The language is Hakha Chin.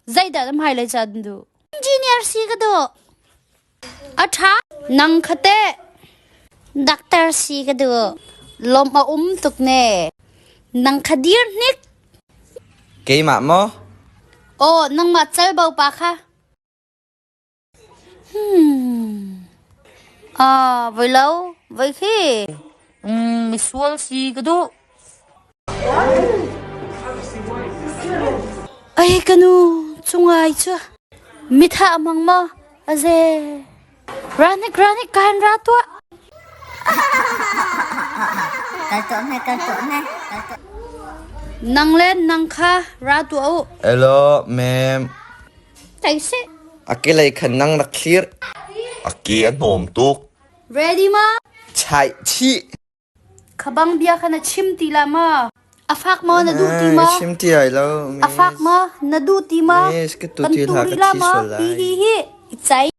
Zeidah na hmailei ca na duh? Engineer si ka duh. A ṭha. Nang kha teh? Doctor si ka duh. Lawmh a um tuk ne. Nang kha dir hnik. Keimah maw? Aw, nangmah calbo pa kha. Hmm. Ah, voi lo, voi khi. Mm, misual si ka duh. Ai ka nu, cungai cu. Mitha mang maw? Aze. Ranik ranik kan ra tuah. Kal tuah hme, kal tuah hme, kal tuah. Nang le nang kha ra tuah u. Hello, ma'am. Tai seh. A kelei khan nang rak thlir. A ke a hnawm tuk. Ready ma? Chai chih. Khabang bia kha na chim ti la ma? A fak maw na duh ti ma? Chim ti ai lo. A fak maw na duh ti ma? Miss, ka tu Kan ti tu hlah rih ka la thi ma? sual lai. Hi hi hi. Chai.